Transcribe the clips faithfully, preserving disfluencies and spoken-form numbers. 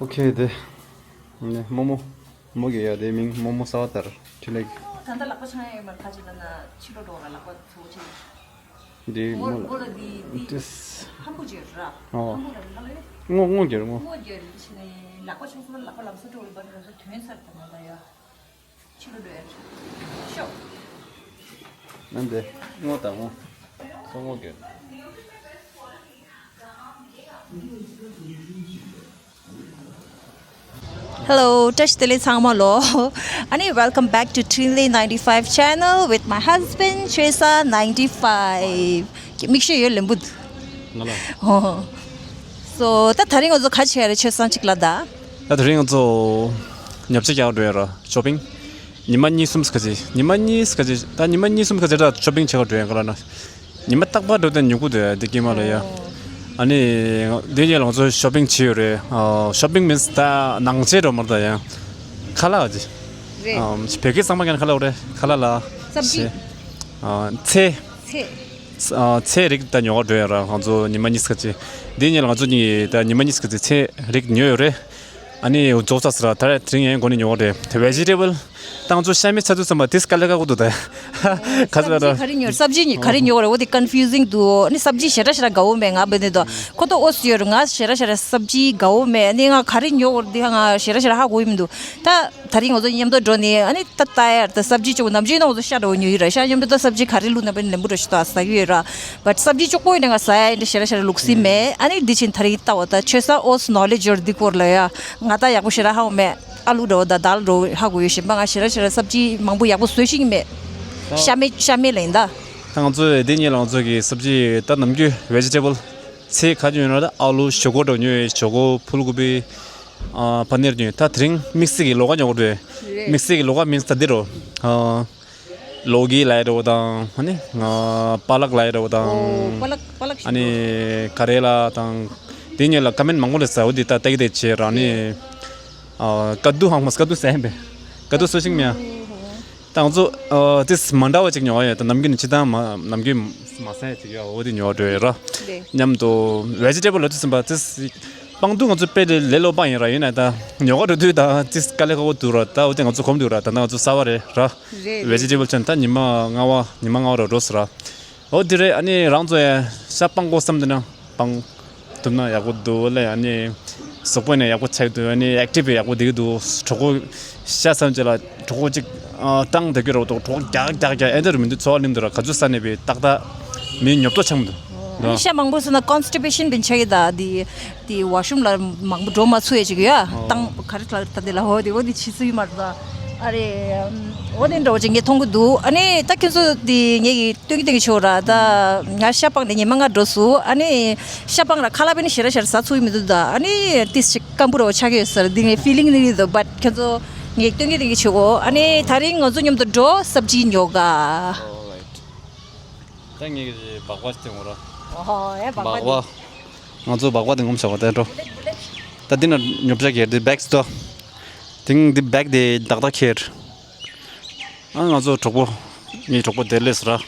ཨོ་ཁེ། དེ་ནས་རྨོ་མོ། རྨོ་གི་ཡ་དེ་མིང་རྨོ་མོ་གསར་པ་དར་འཕྲིན་ལས། ད་ལྟ་ལག་པ་འཆང་ཡ་ཡོད་མ་རེད། ཁ་ཅིག་ལ་ན་ཕྱི་ལོགས་འགྲོ་བ་ལག་པ་ཚོ་ཆེ། འདི་རྨོ་ལ་རྨོ་ལ་འདི་འདི་ཏིས། ཧམ་པོ་བྱེད་ར། ཨོ། ཧམ་པོ་ར་ལ་ལ་ཡོད། རྔོ་རྔོ་རྒྱལ་རྔོ། རྔོ་རྒྱལ་རེད། ཕྱི་ནས་ལག་པ་ཆུང་སོ་ལག་པ་ལམ་སེ་འགྲོ་བ་ལ་བར་དུ་དོན་ཚར་དང་ལ་ཡ། ཕྱི་ལོགས་འགྲོ་ཡ་ཤོག། ནན་དེ་རྔོ་དང་རྔོ། སོ་རྔོ་རྒྱལ། Hello, བཀྲ་ཤིས་བདེ་ལེགས་ཚང་མ་ལོ། ཨ་ནི་welcome back to Trinley ninety-five channel with my husband Chesa ninety-five. མིག་ཤེལ་ཡོད་ལེན་བུད། ང་ལ། ཨོ། So ད་དེ་རིང་ང་ཚོ་ག་བྱེད་ཡ་རེད། ཆོས་སང་གཅིག་ལ་ད། ད་དེ་རིང་ང་ཚོ་ཉོ་ཆ་རྒྱག་འགྲོ་ཡ་ར། ཤོ་པིང་། ཉི་མ་གཉིས་གསུམ་ཙམ་ཅིག་ཉི་མ་གཉིས་ཙམ་ཅིག་ད་ཉི་མ་གཉིས་གསུམ་ཙམ་ཅིག་ད་ཤོ་པིང་བྱེད་ག་འགྲོ་ཡ་ག་ལ་ན། ཉི་མ་རྟག་པར་འགྲོ་དུས་ཉོ་གི་འདུག་ཡ། འདི་དཀྱིལ་མ་ལ་ཡ། ཨ་ནི་འདི་ཉིད་ལ་ང་ཚོ་ཤོ་པིང་བྱས་ཡོད་རེད། ཨ། ཤོ་པིང་མིན་ད་ནང་ཆས་འགྲོ་མ་རེད་ད་ཡ། ཁ་ལག་ཅིག་རེད། ཨ། བོད་སྐད་གཙང་མ་ཀྱང་ཁ་ལག་རེད། ཁ་ལག་ལ། སབ་ཇི། ཨ། ཚལ། ཚལ། ཨ། ཚལ་རིགས་ད་ཉོ་ག་འགྲོ་ཡ་ར། ང་ཚོ་ཉི་མ་གཉིས་ཙམ་ཅིག་འདི་ཉིད་ལ་ང་ཚོ་གཉིས་ད་ཉི་མ་གཉིས་ཙམ་ཅིག་ཚལ་རིགས་ཉོས་ཡོད་རེད། ཨ་ནི་རྫོགས་ཚར་སོང་ར། ད་རེས་དེ་རིང་ཡང་འགོ་ནས་ཉོ་ག་རེད། བེ་ཇི་ཊེ་བལ། ད་ང་ཚོ་ཤ་མེད་ཆ་དུས་ཙམ་པ་དེ་དཀའ་ལས་ཁག་པོ་འདུག་ད། ག་ཚོད་ད། སབ་ཇི་ག་རེ་ཉོ། སབ་ཇི་ག་རེ་ཉོ་ག་རེད། འོ་དེ་ཀོན་ཕིའུ་ཛིང་འདུག་ཨ་ནི་སབ་ཇི་ཞེ་དྲག་ཞེ་དྲག་དགའ་བོ་མེད། ང་བེ་ནི་དོ་ཁོ་ཏོ་ཨོ་སི་ཡོད་རེད། ང་ཞེ་དྲག་ཞེ་དྲག་སབ་ཇི་དགའ་བོ་མེད། ཨ་ནི་ང་ག་རེ་ཉོ་ག་རེད། འདི་ང་ཞེ་དྲག་ཞེ་དྲག་ཧ་གོ་ཡི་མི་འདུག་ད་དེ་རིང་ང་ཚོ་མཉམ་དུ་འགྲོ་ནས་ཨ་ནི་ད་ལྟ་ཡར་ད་སབ་ཇི་ཅོག་ནམ་རྒྱུན་ནང་ང་ཚོ་ཤ་འདྲ་བོ་ཉོ་ཡི་ར། ཤ་མཉམ་དུ་ད་སབ་ཇི་ག་རེ་བླུགས་ན་བེ་ནི་ལེན་པོ་འདྲ་ཞིག་ད་ཟ་གི་ཡོད་ར། བཊ་སབ་ཇི་ཅོག་པོ་ཡིན་ན་ང་ཟ་ཡ་ཡིན་འདྲ་ཞེ་དྲག་ཞེ་དྲག་ལུགས་སྲོལ་མེད། ཨ་ནི་འདི་ཕྱིན་དེ་རིང་ལྟ་བ་ད་ཆོས་ས་ཨོ་སི་ནོ་ལེ་ཇི་ཡོད་རེད། འདི་སྐོར་ལ་ཡ་ང་ད་ཡག་པོ་ཞེ་དྲག་ཧ་གོ་མེད། ཨ་ལུ་འདྲ་བོ་ད་དལ་འདྲ་བོ་ཧ་གོ་ཡོད། གཞན་པ་ང་ཞེ་དྲག་ཞེ་དྲག་སབ་ཇི་མང་པོ་ཡག་པོ་བཟོས་ཤེས་ཀྱི་མེད། ཤ་མེད་ཤ་མེད་ལ་ཡིན་ད། ད་ང་ཚོས་འདི་ཉིད་ལ་ང་ཚོ་གི་སབ་ཇི་ད་ནམ་རྒྱུན་བེ་ཇི་ཊེ་བལ་ཚལ་ག་ཅིག་ཡོད་ན་ད་ཨ་ལུ་ཞོག་ཁོག་འདྲ་བོ་ཉོས་ཡོད། ཞོག་ཁོག་ཕུལ་གོ་བི། ཨ། པ་ནིར་ཉོས། ད་དེ་རིང་དམིགས་བསལ་གྱི་ལོགས་ཀ་ཉོ་གི་འདུག་རེད། དམིགས་བསལ་གྱི་ལོགས་ཀ་མིན་ས་འདི་རོ། ཨ། ལོ་གི་ལ་ཡི་འདྲ་བོ་དང་། ཨ་ནི་ང་པ་ལག་ལ་ཡི་འདྲ་བོ་དང་། ཨོ། པ་ལག་པ་ལག་ཞིག་ཨ་ནི་འདུག་ཀ་རེ་ལ་དང་། དེ་ཉིད་ལ་ཀ་མེན་མང་པོ་རེད་ཟེར། འོ་དེ་ད་ལྟ་གི་དེ་བྱས་ར། ཨ་ནི། ཨ། ཀ་དུ་ཧང་མ་ཀ་དུ་ཟེར་ཡིན་པས། ཀ་དུ་སོ་ཤིང་མིན་ཡ། ད་ང་ཚོ་ཨ་ཏིས་མ་འདྲ་བ་ཅིག་ཉོ་བ་ཡོད། ད་ནམ་རྒྱུན་ནས་སྤྱིར་བཏང་མ་ནམ་རྒྱུན་མ་ཟ་ཡ་ཅིག་ཡོད། འོ་དེ་ཉོ་བ་འགྲོ་ཡོད་ར། རེད། མཉམ་དུ་བེ་ཇི་ཊེ་བལ་ལ་དུས་ཙམ་པ་ཏིས་སྤང་དུས་ང་ཚོ་དཔེ་ལས་ལས་སླ་པོ་ཡིན་ར། ཡིན་ན་ད་ཉོ་ག་འགྲོ་དུས་ད་ཏིས་དཀའ་ལས་ཁག་པོ་འདུག་ར། ད་འོ་དེ་ང་ཚོ་གོམས་འདུག་ར། ད་ང་ཚོ་གསར་པ་རེད་ར། རེད། བེ་ཇི་ཊེ་བལ་ཅན་ད་ཉི་མ་ལྔ་པ་ཉི་མ་ལྔ་པ་ར་འགྲོ་སོང་ར། འོ་དེ་རེད། ཨ་ནི་རང་ཚོ་ཡ་ཤ་སྤང་དགོས་བསམ་དུས་ན་སྤང་ཐུབ་ན་ཡག་པོ་འདུག་ལ། ཨ་ནི་གཟུགས་པོ་ནས་ཡག་པོ་ཆགས་འདུག་ཨ་ནི་ཨེག་ཊིབ་ཡག་པོ་བསྡད་ཀྱི་འདུག་གྲོད་ཁོག་ཤ་ཟ་བྱས་ལ་གྲོད་ཁོག་ཅིག་ཨ་བཏང་བསྡད་ཀྱི་རེད་འདུག་གྲོད་ཁོག་རྒྱག་རྒྱག་རྒྱག་ཨེ་འདྲ་རུ་མི་འདུག་འཚོ་བ་ལེན་འདུག་ར། ག་ཚོད་ཟ་ནས་པའི་ཏག་ཏག་མི་ཉོབ་ཏོ་ཆགས་མི་འདུག་ཨ་ནི་ཤ་མང་པོ་ཟ་ན་ཀོན་སི་ཊི་པེ་ཤན་བྱེད་ཀྱི་ད། དེ་དེ་ཝ་ཤི་རུམ་ལ་མང་པོ་འགྲོ་མ་ཚུགས་ཡ་ཅིག་ཡོད། ཨོ། བཏང་ག་རེ་ལ་ད་དེ་ལ་འོ་དེ་འོ་དེ་བྱེད་སྲིད་མ་རེད་ད། ཨ་རེ། འོ་དེ་འདྲ་བོ་ཅིག་ངས་མཐོང་གི་འདུག་ཨ་ནི་ད་ཁྱེད་ཚོ་དེ་ངས་ཀྱི་སྟོན་གྱི་སྟོན་གྱི་ཆོག་ར། ད་ང་ཤ་སྤངས་ཏེ་ཉི་མ་ལྔ་འགྲོ་སོང་། ཨ་ནི་ཤ་སྤངས་ར་ཁ་ལག་པས་ནི་ཞེ་དྲག་ཞེ་དྲག་ཟ་ཚུགས་ཀྱི་མི་འདུག་ད། ཨ་ནི་ཏིས་ཅིག་སྐམ་པོ་ར་བ་ཆགས་ཀྱི་ཡོད་ས་རེད། འདི་ངའི་ཕི་ལིང་ནི་རེད་འདུག་བཊ་ཁྱེད་ཚོ་ངས་སྟོན་གྱི་སྟོན་གྱི་ཆོག་ཨ་ནི་དེ་རིང་ང་ཚོ་མཉམ་དུ་འགྲོ་སབ་ཇི་ཉོ་ག་ད་ངས་སྦག་སྦག་སྟེང་འོ་ར། ཨོ་ཧོ། ཨེ་སྦག་སྦག་སྦག་སྦག་ང་ཚོ་སྦག་སྦག་དེ་ངོམ་བྱ་བ་དེ་འགྲོ། ད་འདི་ན་ཉོ་ཆ་གྱེར་དེ་བེག་སི་དོ། དེང་འདི་བེག་དེ་ཏག་ཏག་ཁྱེར། ཨ་ང་ཚོ་གྲོགས་པོ། ངའི་གྲོགས་པོ་དེ་ལས་ར།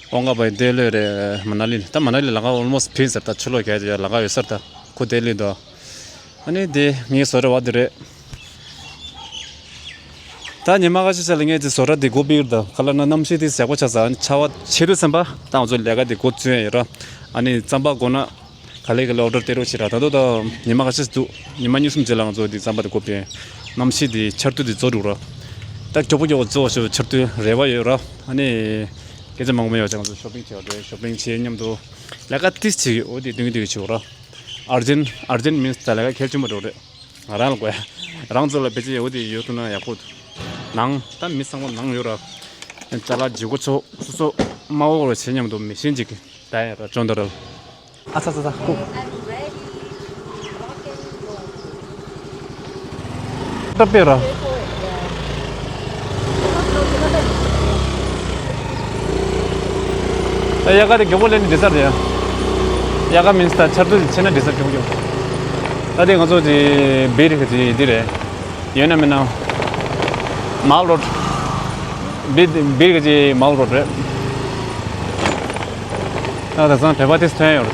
ཨོ་ང་བའི་དེ་ལས་རེད། མ་ན་ལི་ད་མ་ན་ལི་ལ་ང་ཨོལ་མོ་སི་ཕིན་ཟེར། ད་ཕྱི་ལོགས་ག་ཡ་ལ་ང་ཡོད་ས་རེད། ད་ཁོ་དེ་ལས་དོ། ཨ་ནི་དེ་ངའི་བཟོ་གྲྭ་བ་དེ་རེད། ད་ཉི་མ་ཁ་ཤས་ཤིག་ལ་ངས་དེ་བཟོ་གྲྭ་དེ་སྒོ་ཕྱེ་གི་རེད། ད་ག་ལབ་ན་གནམ་གཤིས་དེ་ཡག་པོ་ཆགས་ས། ཨ་ནི་ཆར་པ་ཆེ་དུས་ཙམ་པ་ད་ང་ཚོ་ལས་ཀ་དེ་འགོ་བཙུགས་ཡ་ཡོད་ར། ཨ་ནི་རྩམ་པ་དགོས་ན་ག་ལེ་ག་ལེ་ཨོ་ཌར་སྟེར་རོགས་བྱེད་ར། ད་དུང་ད་ཉི་མ་ཁ་ཤས་འདུག་ཉི་མ་གཉིས་གསུམ་རྗེས་ལ་ང་ཚོ་དེ་རྩམ་པ་དེ་སྒོ་ཕྱེ། གནམ་གཤིས་དེ་ཆར་དུས་དེ་རྫོགས་འགྲོ་ར། ད་མགྱོགས་པོ་མགྱོགས་པོ་རྫོགས་ཤོག་ཆར་དུས་རེ་བ་ཡོད་ར། ཨ་ནི་སྐད་ཆ་མང་པོ་མེད་པ་བྱས་ང་ཚོ་ཤོ་པིང་བྱེད་པ་རེད། ཤོ་པིང་བྱེད་མཉམ་དུ་ལས་ཀ་ཏིས་བྱེད་ཀྱི་འོ་དེ་སྟོན་གྱི་སྟོན་གྱི་བྱེད་ར། ཨར་ཇེན་ཨར་ཇེན་མིན་ད་ལས་ཀ་གལ་ཆེན་པོ་འགྲོ་རེད། ང་རང་ལ་དགོས་ཡ། རང་ཚོ་ལ་བེད་སྤྱོད་ཡག་པོ་དེ་ཡོད་ཐུབ་ན་ཡག་པོ་འདུག་ནང་ད་མི་ཚང་མ་ནང་ཡོད་ར། ཅ་ལག་ལྗིད་ཁོག་ཚོ་སོ་སོ་མ་འོག་ར་བྱེད་མཉམ་དུ་མི་ཤེས་ཅིག་ད་ཡ་ར་ཅོན་ད་ར། ཨ་ཚ་ཚ་ཚ་ཁུག་ཏྲ་པེ་ར། ད་ཡ་ག་དེ་མགྱོགས་པོ་ལེན་ནི་འདི་ས་རེད་ཡ། ཡ་ག་མིན་ས་ད་ཆར་དུས་ཆེ་ན་འདི་ས་མགྱོགས་མགྱོགས། ད་དེ་ང་ཚོ་དེ་བེ་རི་ག་དེ་འདི་རེད། ཡོད་ན་མེད་ན། མའོ་རོ་ཌི། བེ་བེ་རི་ག་དེ་མའོ་རོ་ཌི་རེད། ད་དེང་སང་བོད་པ་དེ་ཐོན་ཡོད་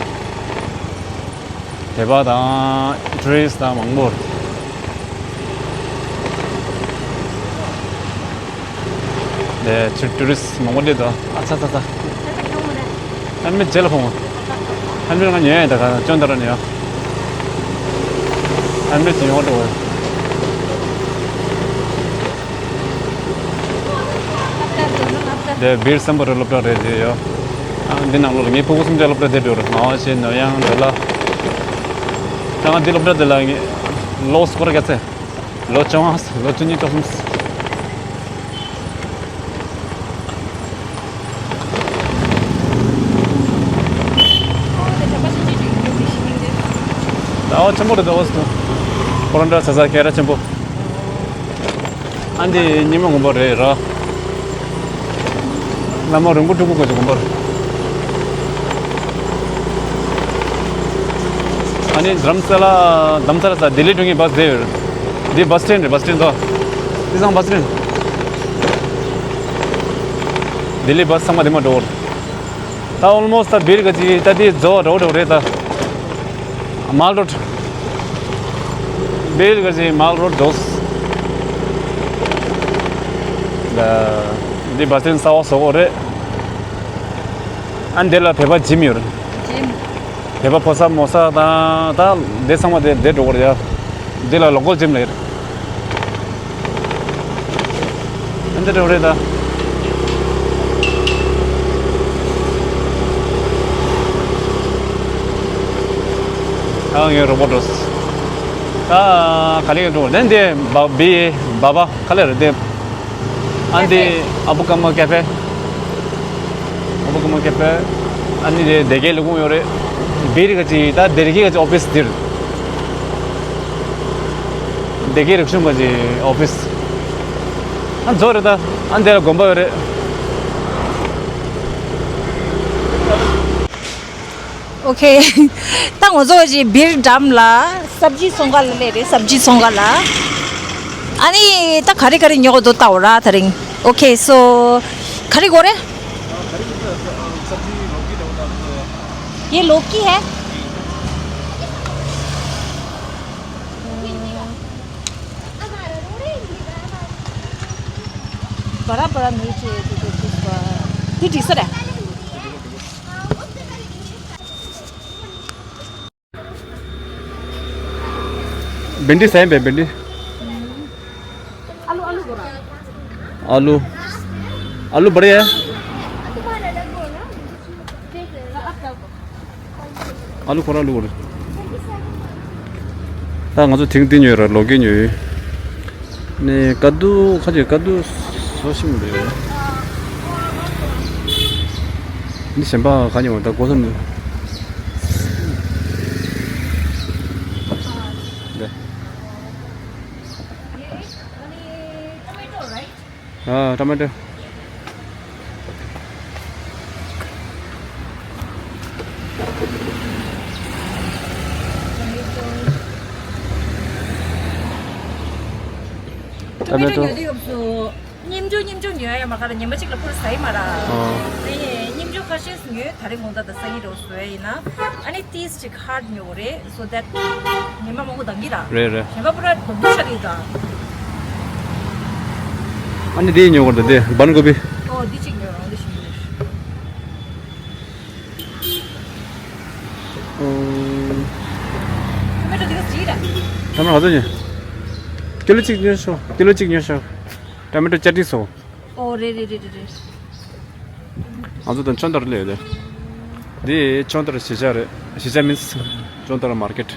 རེད། བོད་པ་དང་ཊུ་རི་སི་ཊི་དང་མང་པོ་རེད། ཨེ་ཕྱིར་ཊུ་རི་སི་ཊི་མང་པོ་སླེབས་འདུག་ཨ་ཚ་ཚ་ཚ། ཧན་མེད་རྗེས་ལ་ཕོངས། ཧན་མེད་ང་ཉོས་ཡ་ད་ག་ཅོན་ད་ར་ནས་ཡ། ཧན་མེད་ཅིག་ཡོང་འགྲོ། དེ་བིར་སམ་བྷོ་ཊ་སློབ་གྲྭ་རེད་ཟེར་ཡོད། ཨ་འདི་ནང་ལོགས་ལ་ངའི་ཕྲུ་གུ་གསུམ་ཆ་སློབ་གྲྭ་དེ་འགྲོ་རེད། ང་བ་ཞེས་ནོར་གཡང་འདི་ལ། ད་ང་འདི་སློབ་གྲྭ་དེ་ལ་ངས་ལོ་སྐོར་ག་ཚད། ལོ་བཅོ་ལྔ། ལོ་བཅུ་གཉིས་བཅུ་གསུམ། ཟླ་བ་ཆེན་པོ་རེད། ཟླ་བ་ཟེར་དུས་ཁོ་རང་འདྲ་ཟ་ཟ་སྐད་གྲགས་ཆེན་པོ། ཨ་འདི་ཉི་མ་དགོན་པ་རེད་ར། བླ་མ་རིན་པོ་ཕྲུ་གུ་གོ་ཆུ་དགོན་པར། ཨ་ནི་རྡ་རམ་ས་ལ། རྡ་རམ་ས་ལ་ས་ལྡི་ལི་འགྲོ་མཁན་བྷ་སི་བསྡད་ཡོད། འདི་བྷ་སི་སི་ཊེན་རེད། བྷ་སི་སི་ཊེན་དོ། འདི་སང་བྷ་སི་སི་ཊེན། ལྡི་ལི་བྷ་སི་ཚང་མ་འདི་མ་འགྲོ་བར། ད་ཨོལ་མོ་སི་ཊི་ད་བིར་ག་ཅིག་ད་འདི་རྫོགས་འགྲོ་འགྲོ་རེད་ད། མལ་རོ་ཌི། བིར་ག་ཅིག་མལ་རོ་ཌི་རྫོགས། ད་འདི་བྷ་སི་སི་ཊེན་གསར་པ་བཟོ་གི་རེད། ཨ་འདི་ལ་བོད་པ་འཇིམ་ཡོད་རེད། འཇིམ། བོད་པ་ཕོ་གསར་མོ་གསར་དང་ད་འདི་ཚང་མ་དེ་འདི་འགྲོ་གི་རེད་ཡ། འདི་ལ་ལོ་ཀལ་འཇིམ་ལབ་ཡོད་རེད། ཨ་འདི་འགྲོ་གི་རེད་ད། ཨ་ངའི་རོ་པོ་ཊི་འགྲོ། ད་ག་ལེ་འགྲོ། དེ་འདི་བ་བི་བ་བ་ག་ལེ་རེད་དེ། ཨ་འདི་ཨ་བུ་ཀ་མ་ཀེ་ཧྥེ། ཨ་བུ་ཀ་མ་ཀེ་ཧྥེ། ཨ་ནི་དེ་སྡེ་དགེ་ལ་ཁུངས་ཡོད་རེད། བིར་ག་ཅིག་ད་སྡེ་དགེ་ག་ཅིག་ཨོ་ཕི་སི་འདིར། སྡེ་དགེ་རིག་གཞུང་ག་ཅིག་ཨོ་ཕི་སི། ཨ་རྫོགས་རེད་ད། ཨ་འདི་ལ་དགོན་པ་ཡོད་རེད། ཨོ་ཁེ། ད་ང་ཚོ་ཅིག་བིར་འགྲམ་ལ་སབ་ཇི་ཚོང་ཁང་ལ་སླེབས་རེད། སབ་ཇི་ཚོང་ཁང་ལ། ཨ་ནི་ད་ག་རེ་ག་རེ་ཉོ་དགོས་འདུག་ལྟ་འོ་ར་དེ་རིང་། ཨོ་ཁེ། སོ་ག་རེ་དགོས་རེད། ये लौकी है। बड़ा बड़ा मिर्च है। འདི་འགྲིག་ས་རེད། भिंडी सही है, भिंडी। आलू, आलू बोला। आलू, आलू बड़े हैं। आलू खोरा आलू बड़े। ད་ང་ཚོ་ཐེངས་འདི་ཉོས་ར་ལོ་ཀེ་ཉོས་ཡོད། ནས་ཀ་དུ་ཁ་ཅིག་ཀ་དུ་བཟོ་ཤིང་རེད། འདི་གཞན་པ་ག་ཉོ་ད་གོ་ས་མི་འདུག་ཨ་ཊ་མ་ཊོ། ཊ་མ་ཊོ། ཉིན་འགྱུར་ཉིན་འགྱུར་ཉོ་ཡ་མ་ག་ལ་ཉི་མ་གཅིག་ལ་ཕུར་ཟ་ཡི་མ་ར། ཨོ། ཨ་ནི་ཉིན་འགྱུར་ཁ་ཤས་ཉོས། ད་རེས་དགོང་དག་ད་སང་ཉིན་རོ་བཟོ་ཡ་ཡིན་ན། ཨ་ནི་ཏིས་ཅིག་ཧར་ཌི་ཉོ་རེད། so that ཉི་མ་མང་པོ་འདང་གི་ར། རེད་རེད། གཞན་པ་ཕུར་ར་དགོས་འདུག་ཆགས་ཀྱི་ད། ཨ་ནི་དེ་ཉོ་དགོས་འདུག་དེ་བན་གོ་བི། ཨོ་འདི་གཅིག་ཉོ་རང་འདི་ཞིག་ཉོ། ཨོ། ཊ་མ་ཊོ་འདི་ག་ཟིག་ར། ཊ་མ་ཊོ་ག་ཚོད་ཉོས། ཀི་ལོ་གཅིག་ཉོས་ཤོག་ཀི་ལོ་གཅིག་ཉོས་ཤོག་ཊ་མ་ཊོ་ཅ་ཊི་སོ། ཨོ་རེད་རེད་རེད་རེད་རེད། ང་ཚོ་དང་ཅོན་ཏར་ལས་རེད། འདི་ཅོན་ཏར་གཞིས་ཆགས་རེད། གཞིས་ཆགས་མིན་ཅོན་ཏར་མར་ཀེཊ།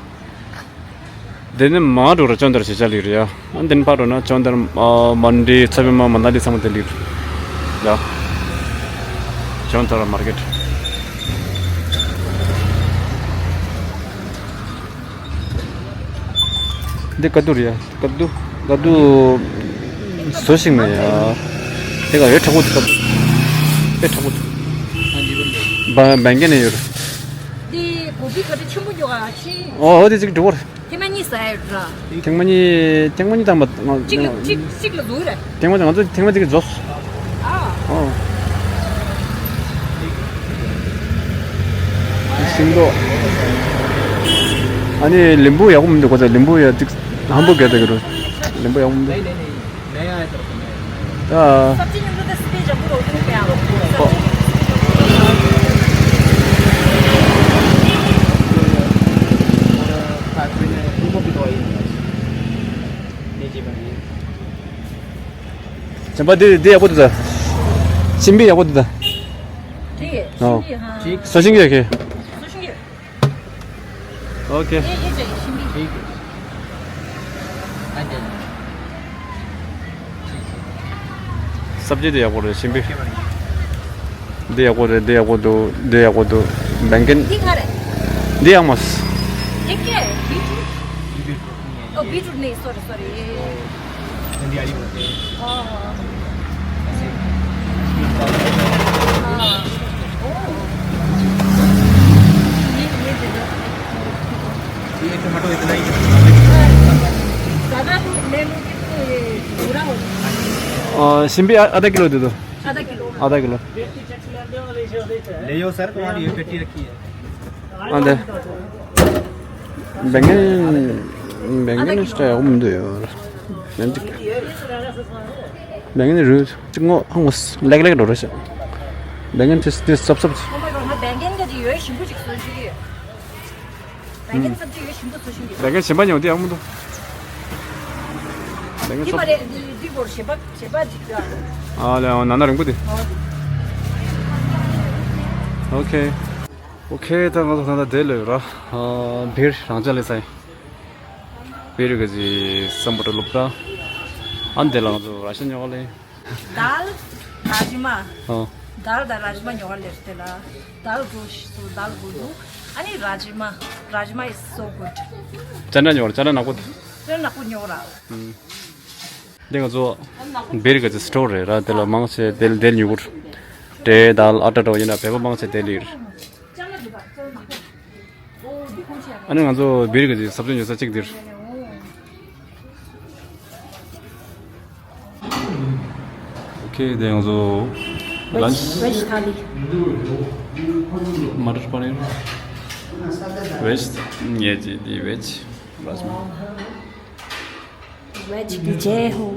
འདི་ནི་མང་འགྲོ་ར་ཅོན་ཏར་གཞིས་ཆགས་ལིག་རེད་ཡ། འདི་ནི་ཕར་འགྲོ་ན་ཅོན་ཏར་མན་ཌི་ཚ་བི་མ་མན་ད་ལི་ཚང་མ་འདི་ལིག་རེད་ཡ། ཅོན་ཏར་མར་ཀེཊ། འདི་ཀ་དུ་རེད་ཡ། ཀ་དུ། ཀ་དུ། བཟོ་ཤིག་ན་ཡ། དེ་ག་ཡོད་དྲག་པོ་འདུག་ཀ་དུ། དཔེ་དྲག་པོ་འདུག་བ་བན་གེ་ནས་ཡོད་རེད། འདི་གོ་བི་ག་དུ་ཆེན་པོ་ཉོ་ག་ཆེ། ཨོ་ཨོ་དེ་ཅིག་འགྲོ་བར། ཐེངས་མ་གཉིས་ཟ་ཡོད་ར། ཐེངས་མ་གཉིས་ཐེངས་མ་གཉིས་དང་མ་གཅིག་ལ་གཅིག་གཅིག་ལ་ཟུག་རེད། ཐེངས་མ་ང་ཚོ་ཐེངས་མ་གཅིག་གིས་རྫོགས། ཨ། ཨོ། ཤིང་ཏོག་ཨ་ནི་ལིམ་བུ་ཡག་པོ་མི་འདུག་ཁོ་ཚོ་ལིམ་བུ་ཡ་ཅིག་ཧམ་པོ་གས་ད་གི་རུ། ལིམ་བུ་ཡག་པོ་མི་འདུག་ཨ། སབ་ཇི་མཉམ་དུ་དང་སི་པིན་ཇམ་པོ་རོ་ཏི་ནི་ཡང་། ཨོ། ཇམ་པ་འདི་འདི་ཡག་པོ་འདུག་ད། ཤིང་པི་ཡག་པོ་འདུག་ད། འདི་ཨོ། ཤིང་པི་ཧ། ཅིག་སོ་ཤིང་གི་ཡག་གི། སོ་ཤིང་གི། ཨོ་ཁེ། ये ये चाहिए शिमली। ठीक है। आ जाइए। སབ་ཇི་དེ་ཡག་པོ་རེད། ཤིང་པི། འདི་ཡག་པོ་རེད། འདི་ཡག་པོ་འདུག་འདི་ཡག་པོ་འདུག་བེང་ཀན། འདི་ག་རེད། འདི་ཡག་མོ། ये क्या है? बीटरूट? ये बीटरूट नहीं है, ओ, ये बीटरूट नहीं, सॉरी, सॉरी, ये, ओ, खंडियाली बोलते हैं। हाँ, हाँ। ऐसे। हाँ। ओ। ये, ये दे दो। ये टमाटो इतना ही है। ज़्यादा तो ले लोगे तो ये बुरा हो जाएगा। अ, शिमला आ-, आधा किलो दे दो। आधा किलो। आधा किलो। ले लो सर, तुम्हारी ये पेटी रखी है। ཨ་འདི། བེང་ཀན། བེང་ཀན་ནི་ཤ་ཡག་པོ་མི་འདུག་ཡོད་རེད། བེང་ཀན་རུས་ཅིག་ངོ་ཧང་ལེགས་ལེགས་འགྲོ་རེད་ཤག་བེང་ཀན་དེ་དེ་སོབ་སོབ་ཅིག Oh my god, ང་བེང་ཀན་གྱི་ཡོད་ཞིམ་པོ་ཅིག་བཟོ་ཞིག་ཡོད། བེང་ཀན་སབ་ཇི་ཡོད་ཞིམ་པོ་བཟོ་ཞིག་ཡོད། བེང་ཀན་ཞིམ་པ་ཉོ་དེ་ཡག་མི་འདུག་བེང་ཀན་འདི་སོབ་མ་རེད། འདི་འདི་སྐོར་ཞེ་པ་ཞེ་པ་ཅིག་ཡོད། ཨ་ལེ་ཨ་ན་ན་རིང་པོ་དེ། ཨོ་ཁེ། ཨོ་ཁེ། ད་ང་ཚོ་ད་ལྟ་དེ་ལོས་ར། ཨ་བིར་རང་ཅག་ལས་ཚའི། བིར་གི་ཅི་སམ་བུ་ཏྲ་ལུབ་ད། ཨན་དེ་ལ་ང་ཚོ་ར་ཤ་ཉོ་ག་ལེ། दाल राजमा। ཨོ། दाल དང་རཱཇ་མ་ཉོ་ག་ལེ་དེ་ལ། दाल गुश so दाल गुडू। ཨ་ནི་རཱཇ་མ། राजमा is so good। ཅ་ན་ཉོ་ག་ཅ་ན་ནག་པོ། ཅ་ན་ནག་པོ་ཉོ་ག་ར། ཨུམ། འདི་ང་ཚོ་བིར་གི་ཅི་སི་ཊོར་རེད་ར། དེ་ལ་མང་ཆེ་དེ་དེ་ཉོ་གི་རེད། ཏེ་དཱལ་ཨ་ཊ་འདྲ་བོ་ཡིན་ན་བལ་པོ་མང་ཆེ་དེ་ལ་ཡོད་རེད། ཨ་ནི་ང་ཚོ་བིར་གི་ཅི་ཟབ་ཆུ་ཉོ་ས་གཅིག་འདིར། ཨོ་ཁེ། དེ་ང་ཚོ་ལན་ཆི། ཝེཇ་ཐ་ལི། མ་ཊར་པ་ནིར། ཝེཇ། ངས་ཅི་དེ་ཝེཇ། རཱཇ་མ། ཝེཇ་གི་ཇེ་ཧོ།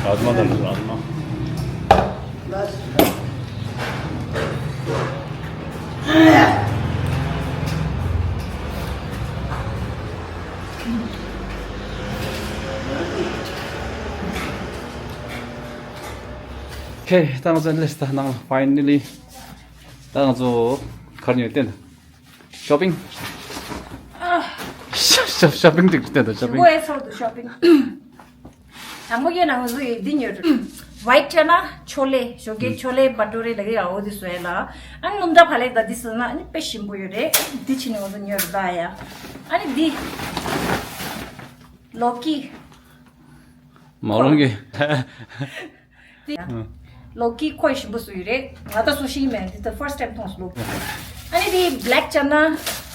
राजमा दे दो, राजमा। ཁེ། ད་ང་ཚོ་ལེས་ད་ནང་ཕའི་ནལ་ལི། ད་ང་ཚོ་གར་ཉོས་ཏེ། ཤོ་པིང་། ཤོ་ཤོ་ཤོ་པིང་ཅིག་ཏེ་ད་ཤོ་པིང་། ཝེ་སོ་དུ་ཤོ་པིང་། དང་པོ་ཡིན་ན་ང་ཚོ་ཡི་འདི་ཉོས་རེད། ཝའིཊ་ཅ་ན་ཆོ་ལེ། ཞོགས་ཀས་ཆོ་ལེ་བ་ཏོ་རེ་ལ་གི་ཡ་འོ་དེ་བཟོས་ལ། ཨ་ནི་སྣུམ་དྲ་ཕ་ལེ་ད་འདི་བཟོས་ན་ཨ་ནི་དཔེ་ཞིམ་པོ་ཡོད་རེད། འདི་ཕྱིན་ནས་ང་ཚོ་ཉོས་རེད་ད་ཡ། ཨ་ནི་འདི་ལོ་ཀི། མ་རང་གི། དེ་ལོ་ཀི་ཁོ་ཡི་ཞིམ་པོ་བཟོས་ཡོད་རེད། ང་ད་བཟོ་ཤེས་ཀྱི་མེད། འདི་ད་first time མཐོང་སོང་ལོ་ཀི། ཨ་ནི་དེ་black chana,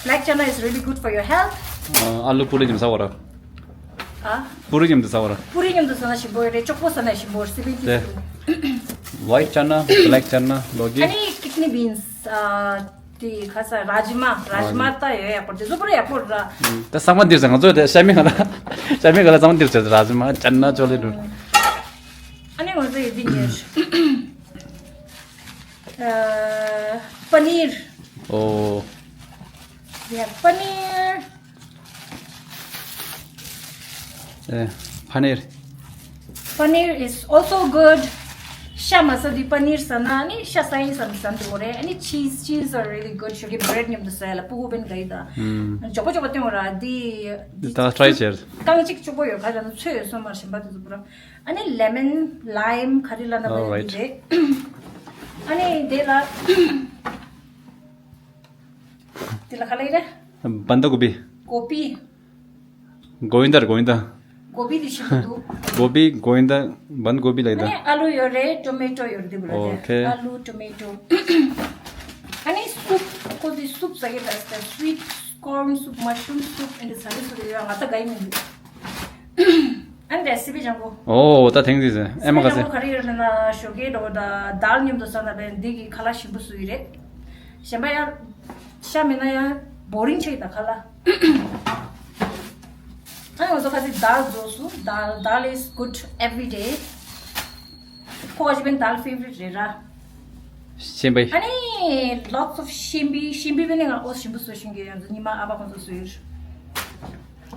black chana is really good for your health. ཨ་ལུ་པུ་རི་མཉམ་ཟ་བ་ར། ཨ། པུ་རི་མཉམ་དུ་ཟ་བ་ར། པུ་རི་མཉམ་དུ་ཟ་ན་ཞིམ་པོ་ཡོད་རེད། ཅོག་པོ་ཟ་ན་ཞིམ་པོ་རེད། སི་པིན་ཅི་དེ་ཟ། White chana, black chana, ལོ་ཀི། ཨ་ནི་kidney beans ཨ། དེ་ཁ་ས་རཱཇ་མ། རཱཇ་མ་ད་ཡོད་ཡག་པོ་རེད། དེ་ཚོ་པུ་ར་ཡག་པོ་རེད། ད་ཚང་མ་འདིར་ཟ། ང་ཚོ་དེ་ཤ་མི་ག་ལ་ཤ་མི་ག་ལ་ཚང་མ་འདིར་ཟ། རཱཇ་མ་ཅན་ན་ཅོ་ལེ་ཌུ། ཨ་ནི་ང་ཚོ་ཡི་འདི་ཉོས། ཨ། པ་ནིར། ཨོ། Yeah, པ་ནིར། ཨེ། པ་ནིར། Paneer is also good. ཤ་མ་ཟ་དུས་པ་ནིར་ཟ་ན་ནི་ཤ་ཟ་ཡིན་བསམ་བསམ་དུ་རེད། ཨ་ནི་cheese, cheese are really good. ཞོགས་ཀས་bread མཉམ་དུ་ཟ་ཡ་ལ་སྤུ་གུ་བན་ག་ཡི་ད། ཨུམ། མགྱོགས་པོ་མགྱོགས་པོ་སྟོན་ར་འདི། ད་try བྱེད། རྐང་གཅིག་གཅིག་པོ་ཡོད་ཁ་ལ་ན་ཚོས་ཡོད་སོ་མར་ཞིམ་པ་དེ་ཚོ་པུ་ར། ཨ་ནི་lemon, lime ག་རེ་ལ་ན་བ་ཡོད་རེད། ཨ་ནི་དེ་ལ། ག་ལ་ཡིན་རེད། བན་དྷ་གོ་བི། གོ་བི། གོ་བིན་དར་གོ་བིན་དར། གོ་བི་དེ་ཤིན་ཏུ་འདུག་གོ་བི་གོ་བིན་དར། བན་གོ་བི་ལ་ཡིན་ད། ཨ་ནི་ཨ་ལུ་ཡོད་རེད། ཊོ་མེ་ཊོ་ཡོད་རེད་དེ་བ་རེད། ཨོ་ཁེ། ཨ་ལུ་ཊོ་མེ་ཊོ། ཨ་ནི་སུབ། ཁོ་ཚོའི་སུབ་ཟ་གི་རེད། སུའིཊ་ཀོརན་སུབ། མ་ཤུ་རུམ་སུབ། ཨེ་འདྲ་ཟ་གི་སུབ་ཡོད། ང་ད་ག་ཡིན་མི་འདུག་ཨ་ནི་རེ་སི་པི་ལྗང་གུ། ཨོ་ད་ཐེངས་འདི་ཟེར་ཨེ་མ་ག་ཟེར། ལྗང་གུ་ག་རེ་ཡོད་ལབ་ན་ཞོགས་ཀས་འགྲོ་ད་དཱལ་མཉམ་དུ་ཟ་ན་བས་འདི་གི་ཁ་ལག་ཞིམ་པོ་བཟོ་ཡི་རེད། གཞན་པ་ཡང་ཤ་མིན་ན་ཡང་བོ་རིང་ཆགས་ཡི་ད་ཁ་ལག་ཨ་ང་ཚོ་ཁ་ཚིག་དཱལ་བཟོ་སུ། དཱལ། Dal is good every day. ཁོ་ག་ཅི་བན་དཱལ་ཕེ་ཝ་རིཊ་རེད་ར། ཤེས་པའི། ཨ་ནི་lots of ཤེས་པའི་ཤེས་པའི་བན་ནི་ང་ཨོ་ཞིམ་པོ་བཟོ་ཤིང་གི་ཡང་ཉི་མ་ཨ་ཕ་ཁོང་ཚོ་བཟོ་ཡོད།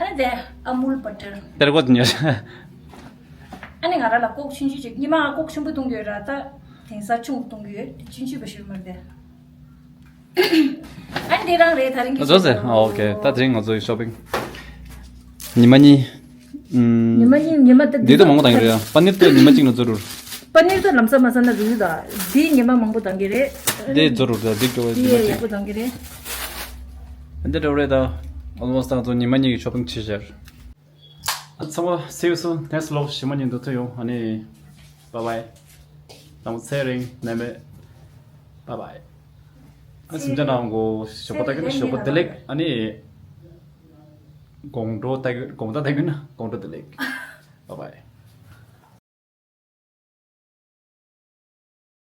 ཨ་ནི་དེ་ཨ་མུལ་བ་ཊར། དེར་གོ་ཉོ། ཨ་ནི་ང་ར་ལ་ཀོག་ཆུང་ཆུང་ཅིག་ཉི་མ་ང་ཀོག་ཆེན་པོ་བཏུང་གི་ཡོད་ར། ད་དེང་སང་ཆུང་བཏུང་གི་ཡོད། དེ་ཆུང་ཆུང་བ་ཞུ་མར་དེ། ཨ་ནི་དེ་རང་རེད་ད་རིང་གི། བཟོ་ཟེར། ཨ་ཨོ་ཁེ། ད་དེ་རིང་ང་ཚོའི་ཤོ་པིང་། ཉི་མ་གཉིས། ཉི་མ་གཉིས་ཉི་མ་ད་འདི་ད་མང་པོ་བཏང་གི་རེད། པ་ནིར་ད་ཉི་མ་གཅིག་ནང་བཟོ་རུ། པ་ནིར་ད་ལམ་སང་མ་ཟ་ན་རུལ་ད། འདི་ཉི་མ་མང་པོ་བཏང་གི་རེད། འདི་བཟོ་རུ་ད་འདི་ཀྱོ་ཉི་མ་གཅིག་ཡག་པོ་བཏང་གི་རེད། འདི་འདྲ་རེད་ད། ཨོལ་མོ་སི་ད་ང་ཚོ་ཉི་མ་གཉིས་ཀྱི་ཤོ་པིང་བྱས་ཤར། ཨ་ཚང་མ་see you soon. Thanks a lot. ཞི་མ་ཉིན་དུ་ཐུག་ཡོང་། ཨ་ནི་bye bye. ད་མོ་ཚེ་རིང་ནས་མེད། Bye bye. ཨ་སེམས་ཅན་ནང་གོ་ཞོགས་པ་ད་གི་ཞོགས་པ་བདེ་ལེགས། ཨ་ནི་དགོང་དྲོ་ད་གི་དགོང་ད་ད་གི་ན་དགོང་དྲོ་བདེ་ལེགས། Bye bye.